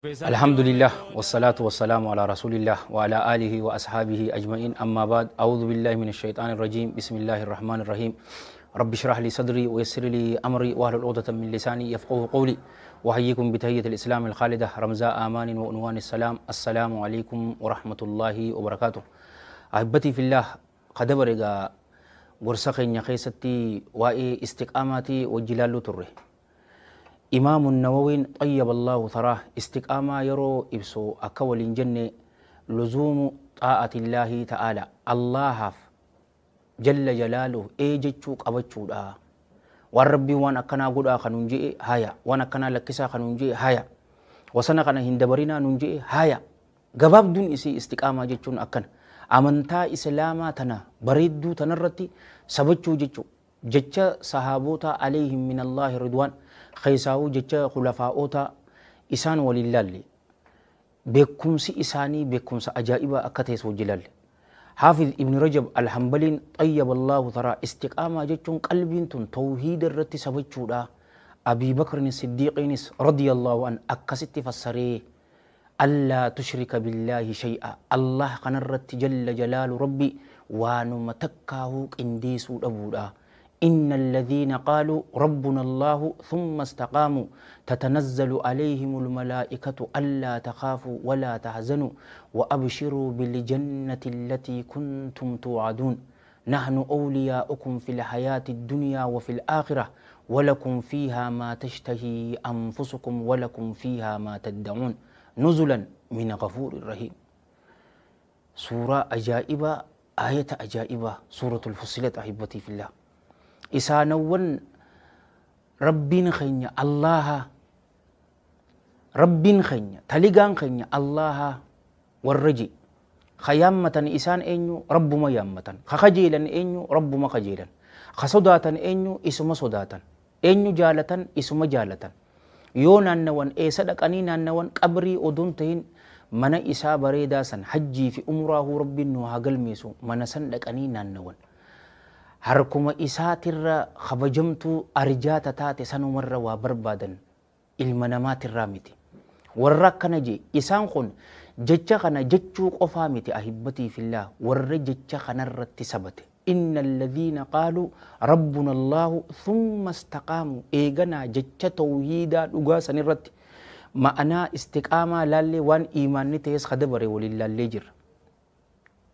الحمد لله والصلاة والسلام على رسول الله وعلى آله وأصحابه أجمعين، أما بعد، أعوذ بالله من الشيطان الرجيم، بسم الله الرحمن الرحيم، رب اشرح لي صدري ويسر لي أمري واحلل عقدة من لساني يفقهوا قولي. وأحييكم بتحية الإسلام الخالدة رمزاء آمان وعنوان السلام، السلام عليكم ورحمة الله وبركاته. أحبتي في الله، قد برغا غرسخين خيستي وإي استقامتي وجلال تره. إمام النووي طيب الله ثراه استقامة يرو إبسو أكول جنة لزوم طاعة الله تعالى، الله جل جلاله إيجتشوك أبتشو دا والربي وانا كنا قد خنونجي هايا، وانا كنا لكسا خنونجي هايا، وسنا كنا هندبرنا نونجي هايا. قباب دون إسي استقامة جتشون أكن أمنتا إسلاما تنا بريدو تنرتي سبتشو جتشو جتش صحابوتا عليهم من الله رضوان خيساو جتش خلفاؤتا إسان ولله بكمس إساني بكمس أجائب أكتيس وجلال. حافظ ابن رجب الحنبلين طيب الله ثرى استقامة جتشون قلبين تن توحيد الرتي سبتشو دا. أبي بكر الصديق رضي الله عنه أكست فسري ألا تشرك بالله شيئا، الله قنرت جل جلال ربي وانما تكاه قنديسو أبودا. إن الذين قالوا ربنا الله ثم استقاموا تتنزل عليهم الملائكة ألا تخافوا ولا تحزنوا وأبشروا بالجنة التي كنتم توعدون نحن أولياؤكم في الحياة الدنيا وفي الآخرة ولكم فيها ما تشتهي أنفسكم ولكم فيها ما تدعون نزلا من غفور رحيم. سورة أجائبة، آية أجائبة، سورة الفصلت أحبتي في الله. إسانوان ربين خينيا الله، ربين خينيا تلقان خينيا الله والرجي خيامة إسان إنيو رب ما يامة، خخجيلا إنيو رب ما خجيلا، خصداتا إنيو إسما صداتا، إنيو جالة إسما جالة. يونا نوان إيه صدق أنينا نوان قبري أدونتين من إسا بريدا سن حجي في أمره ربي نوها قلميسو من سندك أنينا نوان harkuma isaatirra kabajamtuu arjaata taate sanumarra waa barbaadan ilma namaatirraa miti. Warra akkana jee isaan kun jecha kana jechuu qofaa miti ahibbatii fillah, warra jecha kanarratti sabate. Inna alladhiina qaaluu rabbuna allahu thumma istaqaamu, eeganaa jecha tawhiidaa dhugaa sanirratti ma'anaa istiqaamaa laallee waan iimaanni ta'es kadabare waliin laallee jirra.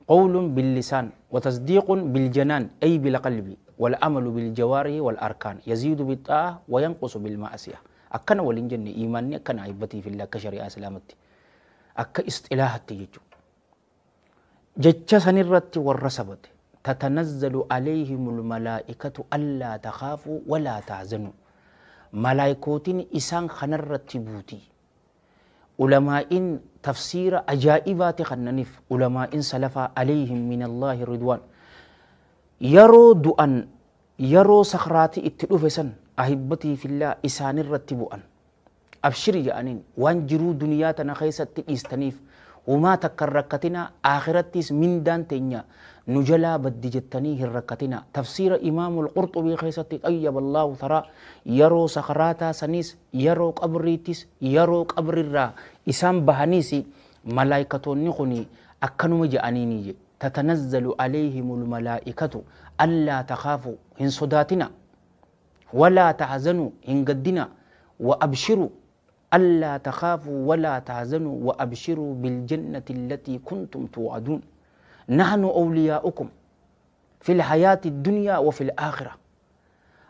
قول باللسان وتصديق بالجنان أي بالقلب والعمل بالجوارح والأركان يزيد بالطاعة وينقص بالمعصية. أكن ولنجن إيماني أكن عبتي في الله كشريعة سلامتي أك اصطلاحتي يجو جتش سنرت والرسبت تتنزل عليهم الملائكة ألا تخافوا ولا تحزنوا. ملائكوتين إسان خنرت بوتي علماء تفسير أجائبات خننف علماء سلفا عليهم من الله رضوان يرو دؤن يرو صخراتي اتلوفسن أحبتي في الله إسان الرتبؤن أبشري جانين وانجرو دنياتنا خيست تئستنيف وما تكركتنا آخرتيس من دان تنيا نجلا بدجتنيه الركتنا. تفسير إمام القرطبي خيست طيب الله ثرى يرو صخراتا سنيس يرو قبريتيس يرو قبر الرا إسام بهنيسي ملائكة نخني أكنم جانيني تتنزل عليهم الملائكة ألا تخافوا إن صداتنا ولا تحزنوا إن قدنا وأبشروا ألا تخافوا ولا تحزنوا وأبشروا بالجنة التي كنتم توعدون نحن أولياؤكم في الحياة الدنيا وفي الآخرة.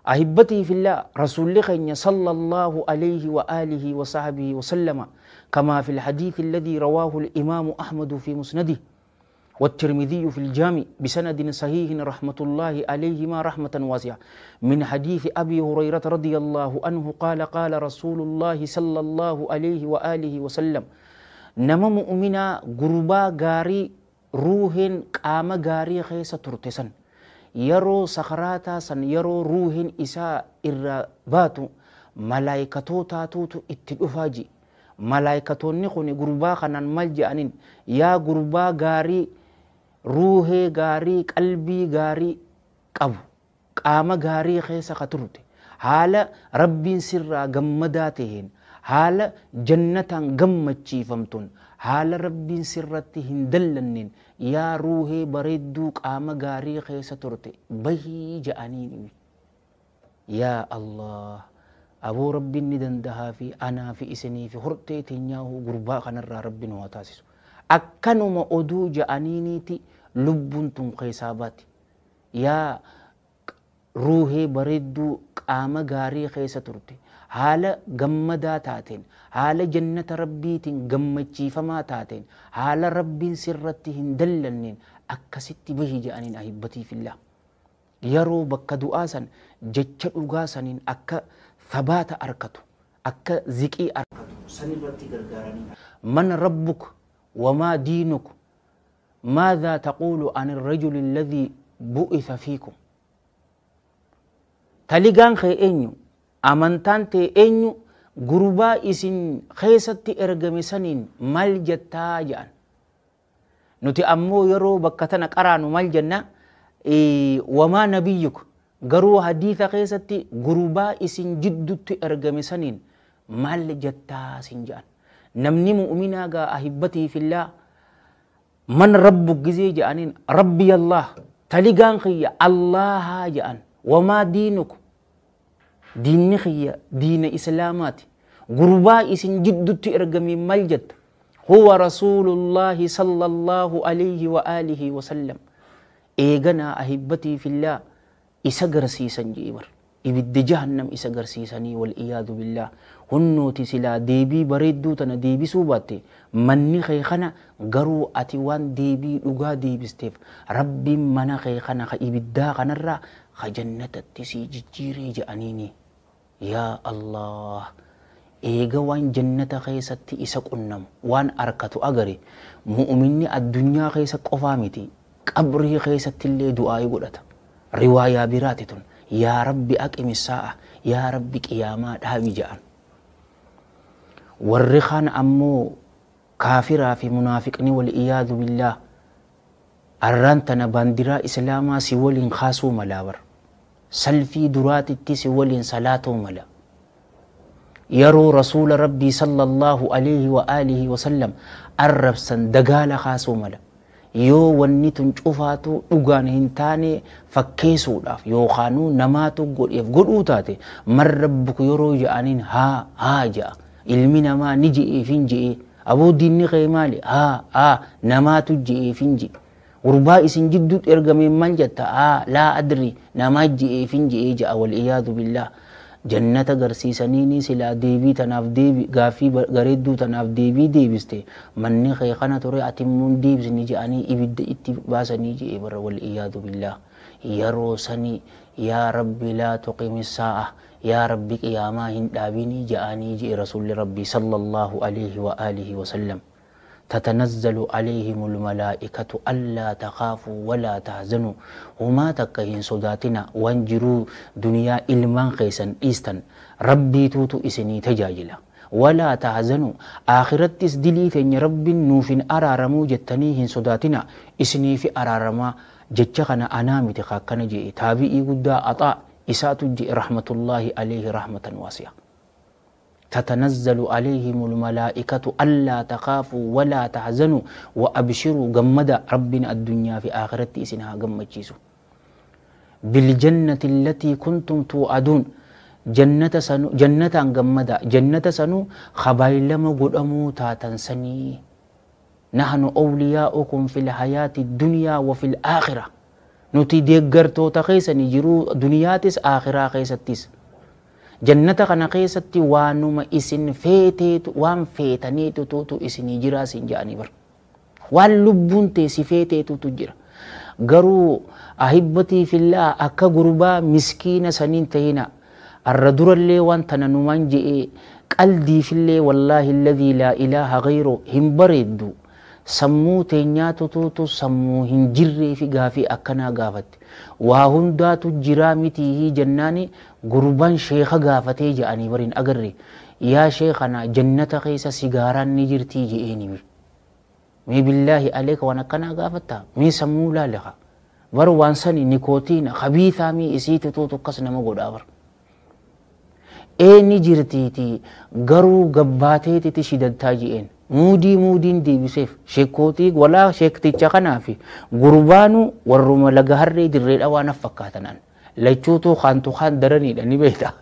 أحبتي في الله، رسول الله صلى الله عليه وآله وصحبه وسلم كما في الحديث الذي رواه الإمام أحمد في مسنده والترمذي في الجامع بسند صحيح رحمة الله عليهما رحمة واسعة من حديث أبي هريرة رضي الله عنه قال قال رسول الله صلى الله عليه وآله وسلم نما مؤمنا غربا غاري روح قام غاري خيس ترتسن يرو سخراتا سن يرو روح إساء إرباتو ملائكتو تاتوتو اتدفاجي ملائكتو نخوني غربا خنان ملجأنين يا غربا غاري روحي غاري قلبي غاري قبو قام غاري خيس خطرت حال ربي سر غمداتهن Haala jannataan gammachiifamtuun, haala Rabbiin sirratti hin dallanneen, yaa ruuhee bareedduu qaama gaarii keessa turte bahii ja'aniin. Yaa Allah, aboo Rabbiin ni dandahaa fi anaa fi isinii fi hortee teenyaahuu gurbaa kanarraa Rabbiin waa taasisu. Akkanuma oduu ja'aniiniiti lubbuun tun keessaa baati. Yaa ruuhee bareedduu qaama gaarii keessa turte, haala gammadaa taateen, haala jannata Rabbiitiin gammachiifamaa taateen, haala Rabbiin sirratti hin dallanneen akkasitti bahi ja'aniin. Ahibbatii fillah, yeroo bakka du'aa san jecha dhugaa saniin akka thabaata arkatu, akka ziqii arkatu sanirratti gargaaranii. Man rabbuk wamaa diinuk, maadhaa taquulu an irrajuli alladhii bu'itha fiikum? Taligaan kee eenyu? Amantaan tee eenyu? Gurbaa isin keessatti ergame saniin maal jettaa jedhan. Nuti ammoo yeroo bakka tana qaraanu maal jenna? Wamaa nabiyyuk? Garuu hadiisa keessatti gurbaa isin jiddutti ergame saniin maal jettaa sin jedhan. Namni mu'minaa gaa, ahibbatii fillaa, man rabbuk gizee jedhaniin, Rabbi Allah, taligaan kiyya Allahaa jedhan. Wamaa diinuk? Diinni kiyya diina Islaamaati. Gurbaa isin jiddutti ergame maal jetta? Huwa rasuulullaahi sallallahu alayhi wa aalihi wa sallam. Eeganaa, ahibbatii fillaa, isa garsiisan jee bar, ibidda jahannam isa garsiisanii, wal iyaadu billaah. Hunnooti silaa deebii bareedduu tana deebisuu baatte manni kee kana, garuu ati waan deebii dhugaa deebisteef Rabbiin mana kee kana ka ibiddaa kanarraa ka jannatatti sii jijjiiree je'aniini. Yaa Allah, eega waan jannata keessatti isa qunnamu waan arkatu agare, mu'minni addunyaa keessa qofaa miti, qabrii keessatti illee du'aa'ii godhata. Riwaayaa biraati tun, yaa Rabbi aqimi saa'a, yaa Rabbi qiyaamaa dhaabi je'an. Warri kaan ammoo kaafiraa fi munaafiqni, wal iyaadu billaah, arraan tana baandiraa Islaamaa si waliin kaasuu malaa bar, salfii duraatitti si waliin salaatuu mala, yeroo rasuula Rabbii sallallahu alayhi wa aalihi wa sallam arrabsan dagaala kaasuu mala. Yoo wanni tun cufaatu dhugaan hin taane fakkeessuudhaaf yookaanuu namaatu godheef godhuu taate, man rabbuku yeroo je'aniin haa haa je'a. Ilmi namaa ni je'eef hin je'e. Aboo, diinni kee maali? Haa haa, namaatu je'eef hin je'e. Gurbaa isin jidduutti ergame maal jetta? Haa, laa adri, namaa je'eef hin je'ee je'a. Wal iyaadu billaah. Jannata garsiisaniini silaa deebii tanaaf deebi, gaaffii gareedduu tanaaf deebii deebiste, manni kee kana ture, ati immoo hin deebisni je'anii ibidda itti baasanii je'e bara. Wal iyaadu billaah. Yeroo sani yaa Rabbi laa tuqimi saa'a, yaa Rabbi qiyaamaa hin dhaabinii je'anii je'e rasuulli Rabbii sallallahu alayhi wa aalihi wa sallam. تتنزل عليهم الملائكة ألا تخافوا ولا تحزنوا، وما تكهين صداتنا وانجروا دنيا إلمان خيسا إيستن، ربي توتو إسني تجاجلا. ولا تحزنوا، آخرتس دلي تن رب نوفين أرارمو جتنيهن صداتنا، إسني في أرارما. جتشخنا أنامي تخاكنا جي تابعي قدا أطاء إساتو جي رحمة الله عليه رحمة واسعة. تتنزل عليهم الملائكة ألا تخافوا ولا تحزنوا وأبشروا، جمد ربنا الدنيا في آخرة إسنها جمد، بالجنة التي كنتم توعدون. جنة سنو، جنة جمد، جنة سنو خبايلما قدامو تاتنسني. نحن أولياؤكم في الحياة الدنيا وفي الآخرة، nuti deeggartoota keessanii jiruu duniyaatis akhiraa keessattis. Jannata kana keessatti waanuma isin feeteetu, waan feetaniitutu isinii jiraa sin jedhanii bar. Waan lubbuun teessi feeteetutu jira. Garuu ahibbatii fillaa, akka gurbaa miskiina saniin tahina. Arra durallee waan tana numaan je'ee qaldiifillee, wallaahi alladhii laa ilaaha ghayru, hin bareeddu. Sammuu teenyaatutuutu sammuu hin jirree fi gaafii akkanaa gaafatte. Waa hundaatu jiraa mitii jennaani gurbaan sheeka gaafatee je'anii bariin agarre. Yaa sheekana, jannata keessa sigaaraan ni jirtii je'eeni. Mee billaahi aleeka, waan akkanaa gaafatta? Mee sammuu laaleka bar. Waan sani nikootiina khabiisaa mii isiitutuutu akkas nama godhaa bar. Ee ni jirtiiti garuu gabbaateetiti shidattaa je'een. Muudii muudiin deebiseef sheekootii walaa sheekticha kanaa fi gurbaanu warruma laga harree dirree dhawaa naf fakkaatanan lachuutuu kaantu kaan daraniidha ni beekta.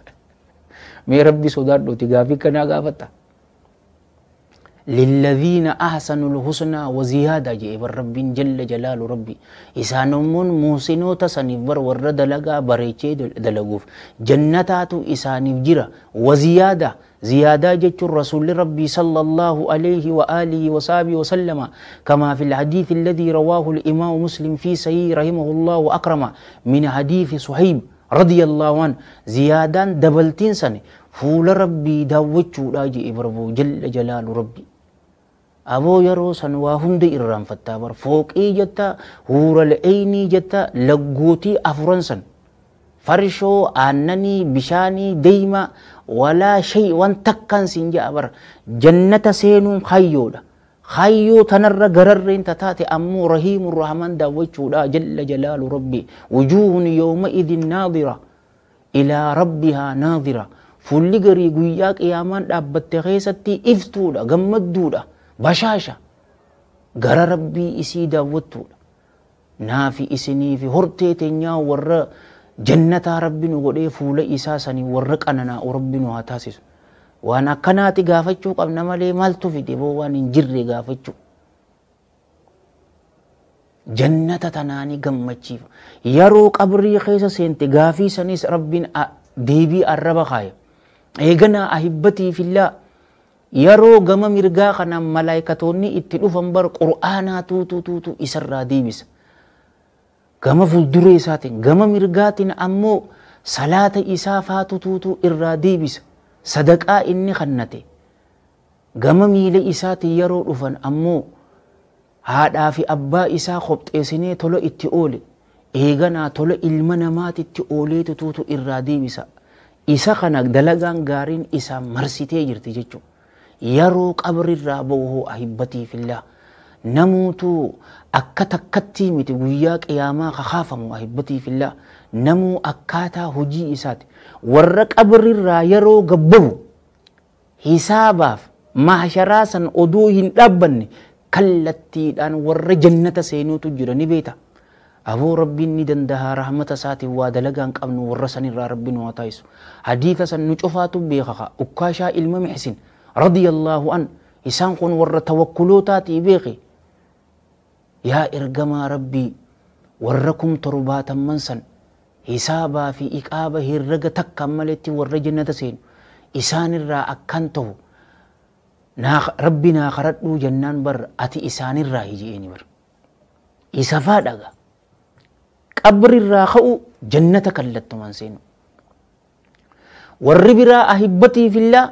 Mee rabbi sodaadhuuti gaafii kanaa gaafatta. للذين أحسنوا الحسنى وزيادة جئ بر رب جل جلال ربي إسانمون موسنو تسني بر ور دلقا بريتشي دلقوف جنتات إسان جرا وزيادة زيادة جت الرسول ربي صلى الله عليه وآله وصحبه وسلم كما في الحديث الذي رواه الإمام مسلم في صحيح رحمه الله وأكرمه من حديث صهيب رضي الله عنه زيادة دبلتين سنة فول ربي داوتشو راجي بربو جل جلال ربي أبو يرو سن واهند إرام فتابر فوق إي جتا هور العيني جتا لقوتي أفرنسن فرشو أنني بشاني ديما ولا شيء وان تكن سنجا أبر جنة سينو خيودا خيو تنر غررين تتاتي أمو رحيم الرحمن داوتشو لا جل جلال ربي وجوه يومئذ ناظرة إلى ربها ناظرة فولي غري غياك يامان دابت خيستي إفتودا غمدودا بشاشة غر ربي إسي داوتودا نافي إسني في هرتي تنيا ور جنة ربي نغدي فول إساسني ورق أننا ربي نهاتاسس وانا كناتي غافتشو قبل مالي مالتو في دي بوان جري غافتشو جنة تناني غمتشي يرو قبري خيسا سنتي غافي سنيس ربي ديبي الرب خاي ايغنا احبتي في الله يرو غم مرغا خنا ملائكتوني اتدفن بر قرانا تو تو تو تو اسرا ديبس غم فولدري ساتين غم مرغاتين امو صلاه اسافات تو تو ارا ديبس صدقا اني خنتي غم ميل اساتي يرو دفن امو haadhaa fi abbaa isaa qopheessinee tola itti oole eeganaa tola ilma namaatitti ooleetu tuutu irraa deebisa. Isa kana dalagaan gaariin isaa marsitee jirti jechuudha. Yeroo qabrirraa ba'u ahibbatii fillah namuutu akka takkatti miti guyyaa qiyaamaa kakaafamu ahibbatii fillah namuu akkaataa hojii isaati. Warra qabrirraa yeroo gabbabu hisaabaaf maasharaa san oduu hin dhaabbanne kallattiidhaan warra jannata seenuutu jira ni beeta. Aboo rabbiin ni danda'a rahmata isaatiin waa dalagaan qabnu warra sanirraa rabbiin waa taasisu. Hadiisa san nu cufaatu beeka ukkaashaa ilma Mixsin radiyallahu an isaan kun warra tawakkulootaatii beeke. Yaa ergamaa rabbii warra 70,000 san hisaabaa fi iqaaba herrega takka maletti warra jannata seenu isaanirraa akkan ta'u rabbi naa karadhuu jennaan bar ati isaanirraa hiji'eeni bar. Isa faadhaga. Qabrirraa ka'u jannata kallattumaan seenu. Warri biraa ahibbatii fillaa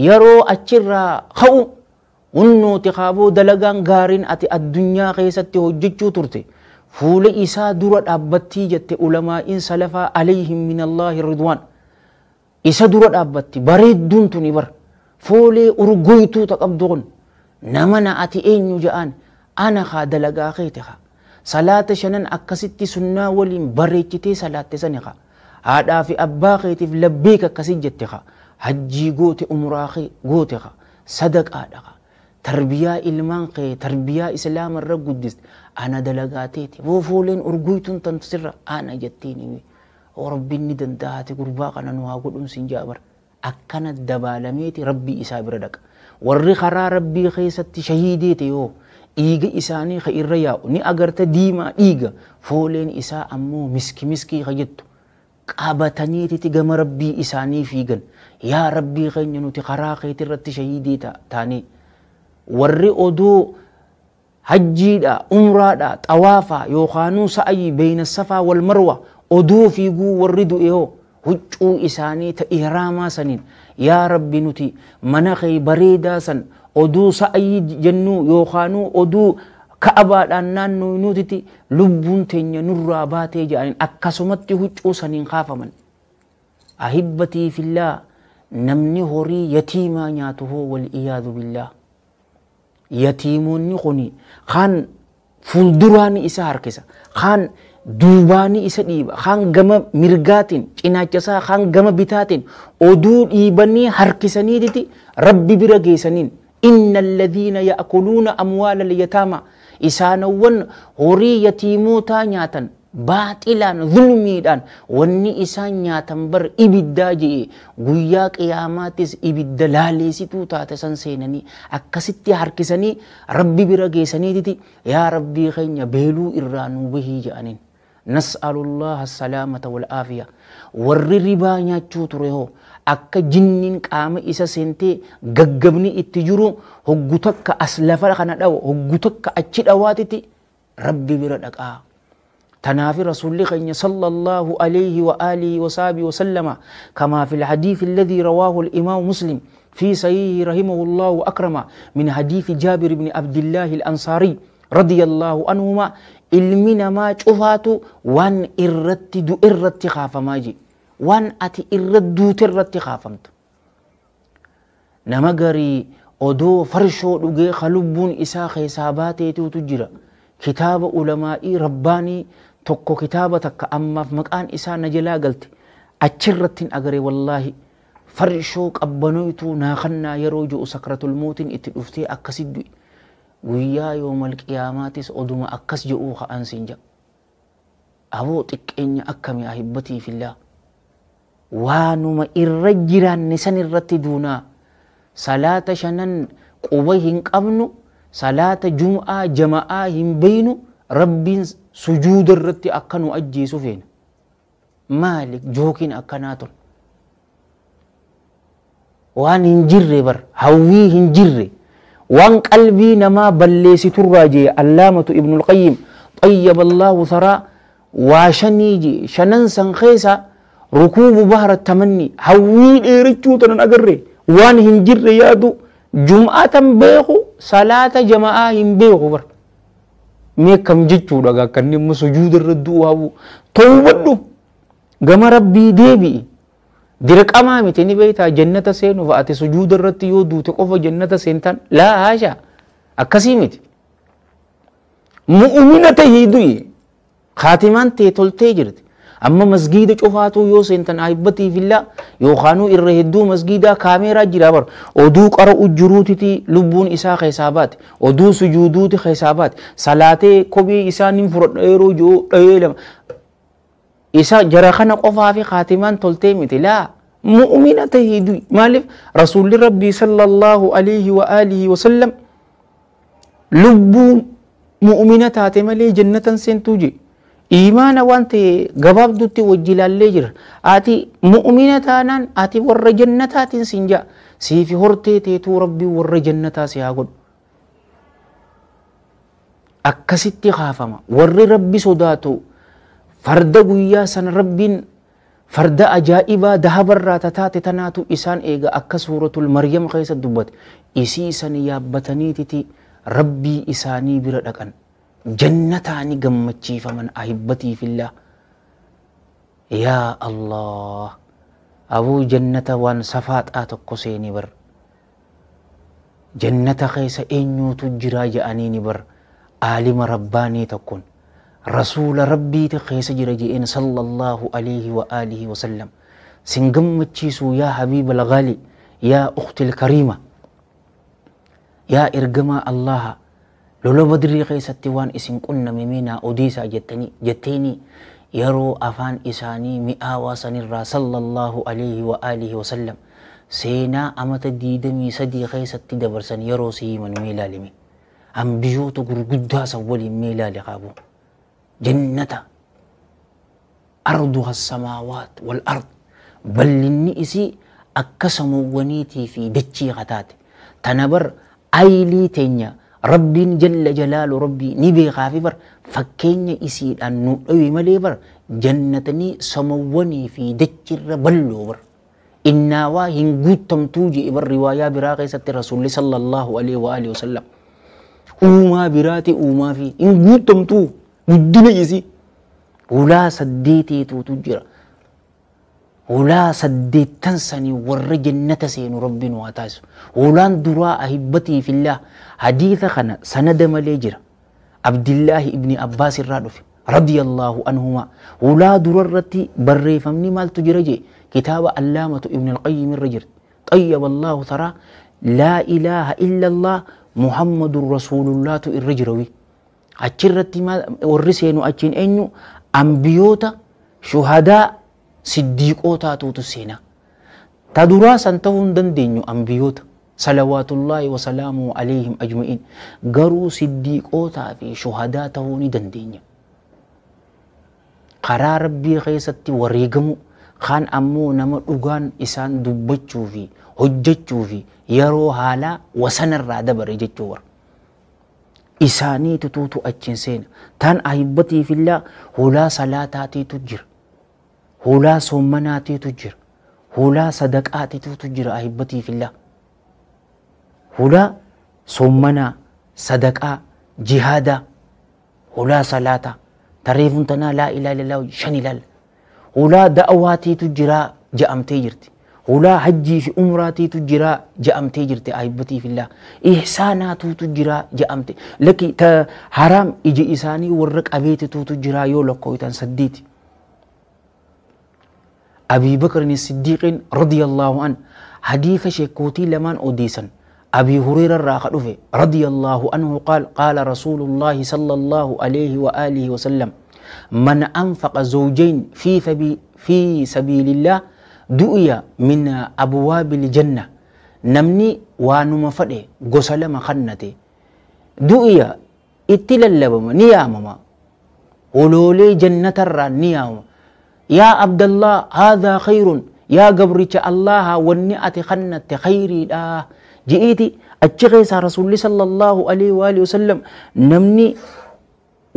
yeroo achirraa ka'u hunnooti kaaboo dalagaan gaariin ati addunyaa keessatti hojjechuu turte fuula isaa dura dhaabbattii jette ulamaa'iin salafaa alayhim minallaahi ridwaan. Isa dura dhaabbatti bareedduun tuni bar. Foolee urgoytuu taqabdu kun nama na ati eenyu ja'an ana kaa dalagaa keete kaa salaata shanan akkasitti sunnaa waliin bareechitee salaatte sani kaa haadhaa fi abbaa keetiif labbeek akkasi jette kaa hajjii goote umraa goote kaa sadaqaadha kaa tarbiyaa ilmaan kee tarbiyaa islaama irra guddiste ana dalagaa teete boo fooleen urgoytuun tan sirra ana jettiin rabbiin ni danda'aate gurbaa kana nu haa godhuun sin ja'a bara. Akkana dabaalameeti rabbii isaa bira dhaqa. Warri karaa rabbii keessatti shahiideete yoo dhiiga isaanii ka irra yaa'u ni agarta diimaa dhiiga fooleen isaa ammoo miski miskii ka jettu qabataniititi gama rabbii isaanii fiigan. Yaa rabbii keenya nuti karaa keeti irratti shahiidee taanee warri oduu hajjiidha umraadha xawaafaa yookaanuu sa'ayii beeyna safaa wal marwa oduu fiiguu warri du'e hoo huccuu isaanii ta ihraamaa saniin yaa rabbi nuti mana kee bareedaa san oduu sa'ayii jennuu yookaanuu oduu ka'abaadhaan naannoo nutitti lubbuun teenya nurraa baatee jedhaniin akkasumatti huccuu saniin kaafaman. Ahibbatii fillaa namni horii yatiimaa nyaatu hoo wal iyaadu billaa. Yatiimoonni kuni kaan fuulduraan isa harkisa kaan Duubaanii isa dhiiba kaan gama mirgaatiin cinaacha isaa kaan gama bitaatiin oduu dhiibanii harkisaniititi rabbi bira geessaniin inna alladhiina ya'kuluuna amwaala alyataama isaanowwan horii yatiimootaa nyaatan baaxilaan zulmiidhaan wanni isaan nyaatan bar ibiddaa je'e guyyaa qiyaamaatis ibidda laaleessituu taate san seenanii akkasitti harkisanii rabbi bira geessaniititi yaa rabbii keenya beeluu irraa nuu bahii je'aniin. نسأل الله السلامة والعافية. warri ribaa nyaachuu ture hoo akka jinniin qaama isa seentee gaggabni itti jiru hoggu takka as lafa kana dhawa hoggu takka achi dhawaatiti rabbi bira dhaqaa. تنافي رسول الله صلى الله عليه وآله وصحبه وسلم كما في الحديث الذي رواه الإمام مسلم في صحيح رحمه الله وأكرمه من حديث جابر بن عبد الله الأنصاري رضي الله عنهما ilmi namaa cufaatu waan irratti irratti kaafamaa je waan ati irra duute irratti kaafamtu. Nama garii odoo farshoo dhugee ka lubbuun isaa keessaa baateetuutu jira. Kitaaba ulamaa'ii rabbaanii tokko kitaaba takka ammaaf maqaan isaa na jalaa galte achirratti hin agaree wallaahi farshoo qabbanoytuu naa kannaa yeroo ji'u sakratul mootiin itti dhuftee akkasit du'e. Guyyaa yoomal qiyaamaatis oduma akkas je'uu ka'an siin jedha. Aboo xiqqeenya akkamii ahibbatii fillaa. Waanuma irra jiraanne san irratti duunaa. Salaata shanan quba hin qabnu, salaata jum'aa jama'aa hin beeynu, rabbiin sujuuda irratti akka nu ajjeesu feena. Maali jookiin akkanaa tol? Waan hin jirre bar, hawwii hin jirre. Waan qalbii namaa balleessiturraa jee allaamatu Ibnul Qayyim xayyaba Allahu tharaa waa shanii jee shanan san keessa rukuubu bahra tamanni hawwii dheerachuu tanan agarre waan hin jirre yaadu jum'atan beeku salaata jama'aa hin beeku bar mee kam jechuudha gaa kanneen immoo sujuuda irra du'u hawwu tawbadhu gama rabbii deebi'i. Dirqamaa miti ni beektaa jannata seenuuf ati sujuuda irratti yoo duute qofa jannata seentan laa haasha akkasii miti. Mu'umina tahii du'i kaatimaan tee toltee jirti. Amma masgiida cufaatuu yoo seentan ahibbatii fillaa yookaanuu irra hedduu masgiidaa kaameeraa jira bar oduu qara'u jiruutiti lubbuun isaa keessaa baate oduu sujuuduuti keessaa baate salaatee kophee isaa nin fudhadha yeroo jiru dhahee lama isa jara kana qofaa fi kaatimaan toltee miti laa mu'umina tahii du'i maaliif rasuulli rabbii sallallahu alaihi wa alihi wa sallam lubbuu mu'umina taate malee jannatan seentuu je iimaana waan ta'e gabaabdutti wajji ilaallee jira ati mu'umina taanaan ati warra jannataatiin siin ja'a siifi hortee teetuu rabbii warra jannataa si haa godhu. Akkasitti kaafama warri rabbi sodaatu farda guyyaa sana rabbiin farda ajaa'ibaa dahabarraa tataate tanaatu isaan eega akka suuratul Maryam keessa dubbate isii san yaabbataniititi rabbii isaanii bira dhaqan jannataani gammachiifaman ahibbatii fillaa. Yaa Allah abuu jannata waan safaaxaa tokko seeni bar jannata keessa eenyuutu jiraa je'aniini bar aalima rabbaanii tokkoon rasuula rabbiiti keessa jira je'een sallallahu alaihi wa alihi wa sallam sin gammachiisuu yaa habiiba alghaali yaa ukhti alkariima yaa ergamaa Allaha lola badrii keessatti waan isin qunname mee naa odeessaa jetteeni yeroo afaan isaanii mi'aawaa sanirraa sallallahu alaihi wa alihi wa sallam seenaa amata 23 keessatti dabarsan yeroo si himan mee ilaalime ambiyyoota gurguddaa san waliin mee ilaali qaabu jannata arduha samaawaat wal ard bal'inni isii akka samuuwwaniitii fi dachii kataate tana bar aylii teenya rabbiin jalla jalaalu rabbii ni beekaa fi bar fakkeenya isiidhaan nu dhawe malee bar jannatanii samuuwwanii fi dachirra bal'oo bar innaawaa hin guutamtuu je'e bar riwaayaa biraa keessatti rasuulli sallallahu alaihi wa alihi wasallam uumaa biraati uumaa fi hin guutamtuu guddina isii hulaa saddeetiituutu jira. Hulaa saddeettan sanii warra jannata seenu rabbiin waa taasisu. Hulaan duraa ahibbatii fillah hadiisa kana sanada malee jira. Abdillaahi ibni Abbaas irraa dhufe. رضي الله عنهما ولا دررتي بريفمني مال تجرجي كتاب علامة ابن القيم الرجل طيب الله ثرى لا إله إلا الله محمد رسول الله الرجروي أشرتي ما ورسينو أشين إنو أنبيوتا شهداء صديقوتا توتسينا تدراسا تهون دندينو أنبيوتا صلوات الله وسلامه عليهم أجمعين قروا صديقوتا في شهداء تهون دندينو قرار ربي خيستي وريقمو خان أمو نما أغان إسان دبتشو في هجتشو في يرو هالا وسنر دبر جتشور إساني تتوتو أتشنسين تان أحبتي في الله هلا صلاتاتي تجر هلا صومناتي تجر هلا صدقاتي تجر أحبتي في الله هلا صومنا صدقاء جهادا هلا صلاة تريفون تنا لا إله إلا الله شنلال هلا دعواتي تجرا جأمتي جرتي هلا حجي في عمراتي تجرا جأمتي جرتي أحبتي في الله إحسانات تجرا جأمتي لك حرام إجي إساني ورق أبيتي تجرا يولقويتان سديتي أبي بكر الصديق رضي الله عنه حديث شكوتي لمن أوديسا أبي هريرة راخدوفي رضي الله عنه قال قال رسول الله صلى الله عليه وآله وسلم من أنفق زوجين في سبيل الله دعي من أبواب الجنة نمني وانما فدي غسلما خنتي دعي اتللبما نيامما ولولي جنة الرا نيام يا عبد الله هذا خير يا قبرك الله والنعت خنت خيري لا جئتي أتشغيس رسول الله صلى الله عليه وآله وسلم نمني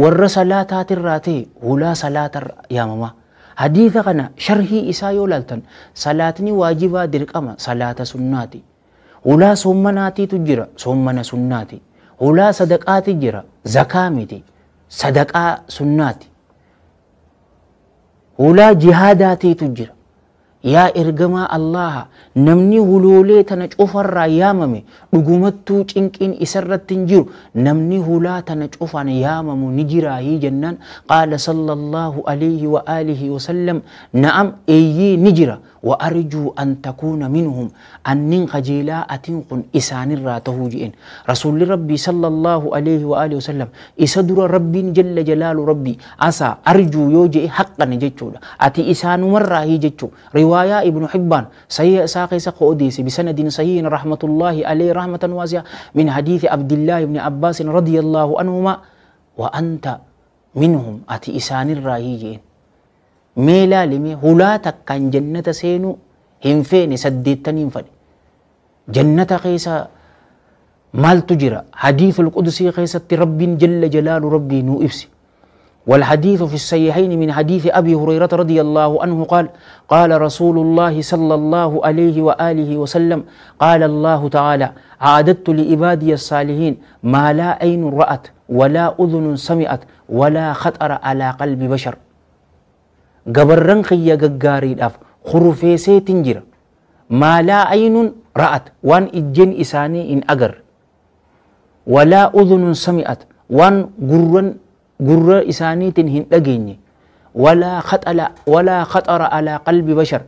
والرسالات الراتي ولا صلاة يا ماما حديث قنا شرحي إسايو لالتن صلاتني واجبة درقما صلاة سناتي ولا صومناتي تجرى صومنا سناتي ولا صدقاتي جرى زكامتي صدقاء سناتي ولا جهاداتي تجرى يا إرجما الله نمني هلولي تنج أفر ياممي رجومتو تشينكين إسرت تنجر نمني هلا تنج أفن يامم نجرا هي جنان قال صلى الله عليه وآله وسلم نعم أي نجرا وأرجو أن تكون منهم أن خجيلا أتنقن إسان الراتهوجين رسول ربي صلى الله عليه وآله وسلم إسدر ربي جل جلال ربي أسا أرجو يوجي حقا نجتشو أتي إسان مرة هي جتشو رواية ابن حبان صحيح ساقي سقوديس بسند صحيح رحمة الله عليه رحمة واسعة من حديث عبد الله بن عباس رضي الله عنهما وأنت منهم أتي إسان الراهيجين ميلا لمي هلا تكن جنة سينو هنفين سديتنين فدي جنة قيسا مال تجرى حديث القدسي قيسة رب جل جلال ربي نو إفسي والحديث في الصحيحين من حديث أبي هريرة رضي الله عنه قال قال رسول الله صلى الله عليه وآله وسلم قال الله تعالى أعددت لعبادي الصالحين ما لا عين رأت ولا أذن سمعت ولا خطر على قلب بشر قبرن خيا قاري الأف خرفيسي تنجر ما لا عين رأت وان إجن إساني إن أجر ولا أذن سمعت وان قرن قر إساني تنهن أجيني ولا خطر على قلب بشر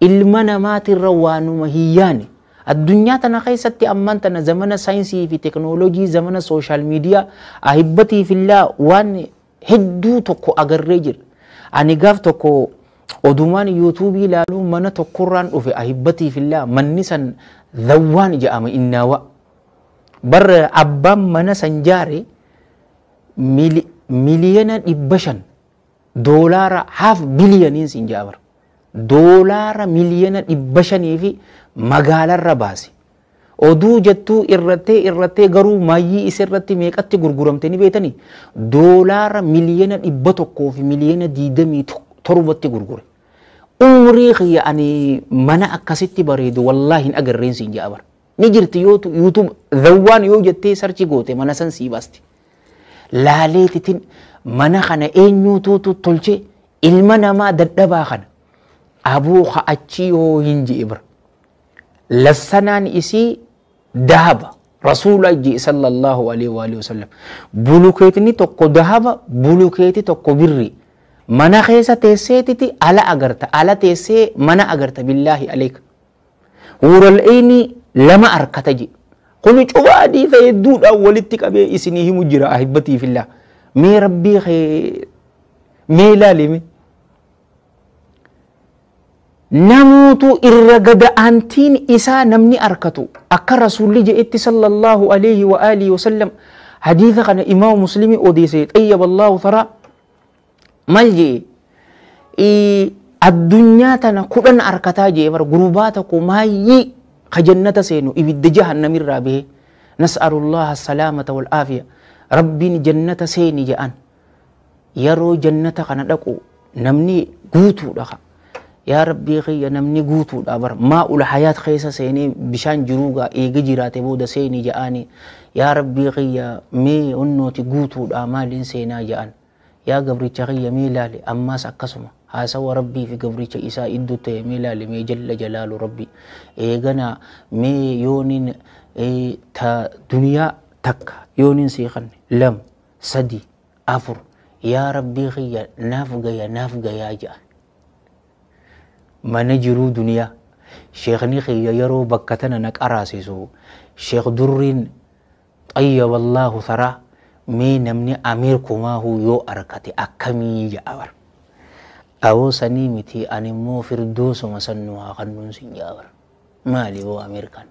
المنامات الروان مهياني الدنيا تنخيستي أمانتنا زمن ساينسي في تكنولوجي زمن سوشيال ميديا أحبتي في الله وان هدو تكو أجر رجل أني قاف تكو أدومان يوتيوبي لالو من تقران وفي أحبتي في الله من نسن ذوان جاء إنوا بر أبام من سنجاري مليون إبشن دولار هاف بليون سنجابر دولار مليون إبشن في مقال الرباسي oduu jettuu irrattee garuu maayyii isirratti meeqatti gurguramtanii beetanii doolaara miliyoona 100 fi miliyoona 27tti gurgure. Umrii kiyya ani mana akkasitti bareedu wallaahi hin agarreen siin ja'a bara. Ni jirti YouTube dhawwaan yoo jettee sarchi goote mana san sii baasti. Laaleetitin mana kana eenyuutuutu tolche ilma namaa dadhabaa kana abuu achii yoo hin ji'e bara. Lassanaan isii dahaba. Rasuula ji sallallahu alaihi wa alihi wasallam. Bulukeetni tokko dahaba, bulukeeti tokko birri. Mana keessa teesseetiti ala agarta, ala teessee mana agarta billaahi aleeka. Huural eyni lama arkata ji. Kuni cufa hadiisa hedduudhaan walitti qabee isinii himu jira ahibbatii fillah. Mee rabbii kee mee ilaalime. Namuutu irra gada aantiin isaa namni arkatu akka rasuulli je'etti sallallahu alaihi wa alihi wasallam hadiisa kana imaam Muslimi odeesse xayyaba Allahu tharaa maal je'e addunyaa tana 10 arkataa je'e bar gurbaa tokko maayyii ka jannata seenu ibidda jahannamirraa bahe nas'alullaha salaamata wal aafiya rabbiin jannata seeni je'an yeroo jannata kana dhaqu namni guutuudha ka yaa rabbii kiyya namni guutuudha bar maa'ul hayaat keessa seenee bishaan jiruugaa eega jiraate booda seeni je'aani yaa rabbii kiyya mee onnooti guutuudha maaliin seenaa je'an yaa gabricha kiyya mee ilaali ammaas akkasuma haasawa rabbii fi gabricha isaa iddoo ta'e mee ilaali mee jalla jalaalu rabbi eegana mee yooniin ta duniyaa takka yooniin siiqanne 2 3 4 yaa rabbii kiyya naaf gaya naaf gayaa je'a mana jiruu duniyaa sheekni kiyya yeroo bakka tana na qaraasisu sheek durriin xayyaba Allahu tharaa mee namni amiir kumaahuu yoo arkate akkamii je'a bar awoo sanii miti ani immoo firdoosuma san nu haa kennuun sin je'a bar maali boo Ameerikaan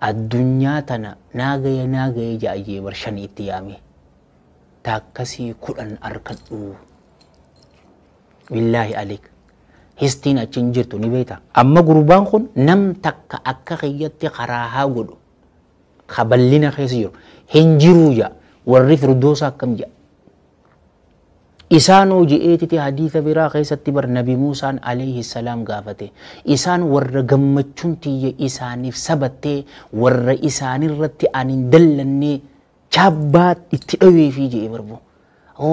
addunyaa tana naa gaya je'a jee bar 5 itti yaame taakkasii 10 arkadhu billaahi aleek histiin achi hin jirtu ni beekta amma gurbaan kun nam takka akka kiyyatti karaa haa godhu kaballina keessa jiru hin jiruu ja'a warri firdoosa akkam ja'a isaanoo je'eetiti hadiisa biraa keessatti bar nabi Muusaan alayhi salaam gaafate isaan warra gammachuun tiyya isaaniif sabattee warra isaanirratti ani hin dallannee chaabbaa itti dhaweefii je'e barbu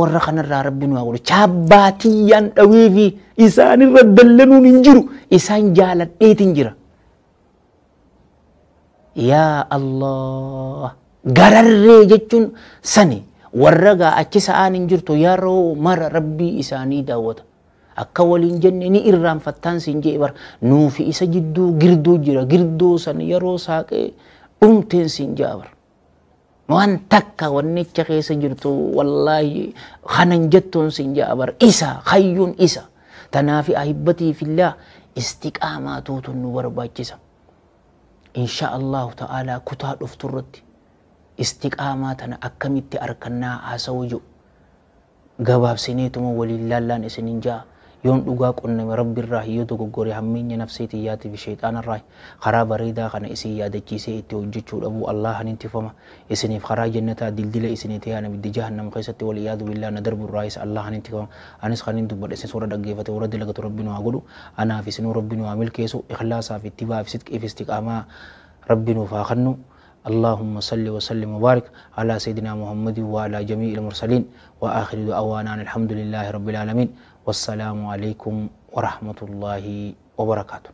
warra kanarraa rabbi nu haa godhu chaabbaa tiyyaan dhaweefii isaanirra dallanuun hin jiru isaan jaaladheetin jira. Yaa Allah gararree jechuun sani warra gaa achi sa'aan hin jirtu yeroo mara rabbii isaanii daawwata akka waliin jenne ni irraanfattaan siin jee bar nuufi isa jidduu girdoo jira girdoo san yeroo saaqee dhumteen siin jaa bar waan takka wannicha keessa jirtu wallaahi kanan jettuun siin jaa bar isa hayyuun isa tanaafi ahibbatii fillah istiqaamaa tuutun nu barbaachisa. Insha Allahu ta'ala kutaa dhufturratti istiqaamaa tana akkamitti arkannaa haasawuu jiru gabaabsineetuma waliin laallaan isinin ja'a yoon dhugaa qunname rabbirraa yoo dogoggore hammeenya nafsee tiyyaatii fi sheexaanarraa karaa bareedaa kana isin yaadachiisee itti hojjechuu dhabuu Allahan intifama isiniif karaa jannataa dildila isinii ta'ee abiddi jahannam keessatti wal iyaadu billaa na darburraayis Allahan intifama anis kan hin dubbadhe isin warra dhaggeeffate warra dalagatu rabbi nu haa godhu anaaf isinuu rabbi nu haa milkeessu ikhlaasaa fi ittibaa fi sidqii fi istiqaamaa rabbi nuuf haa kennu. اللهم صل وسلم وبارك على سيدنا محمد وعلى جميع المرسلين وآخر دعوانا الحمد لله رب العالمين والسلام عليكم ورحمة الله وبركاته.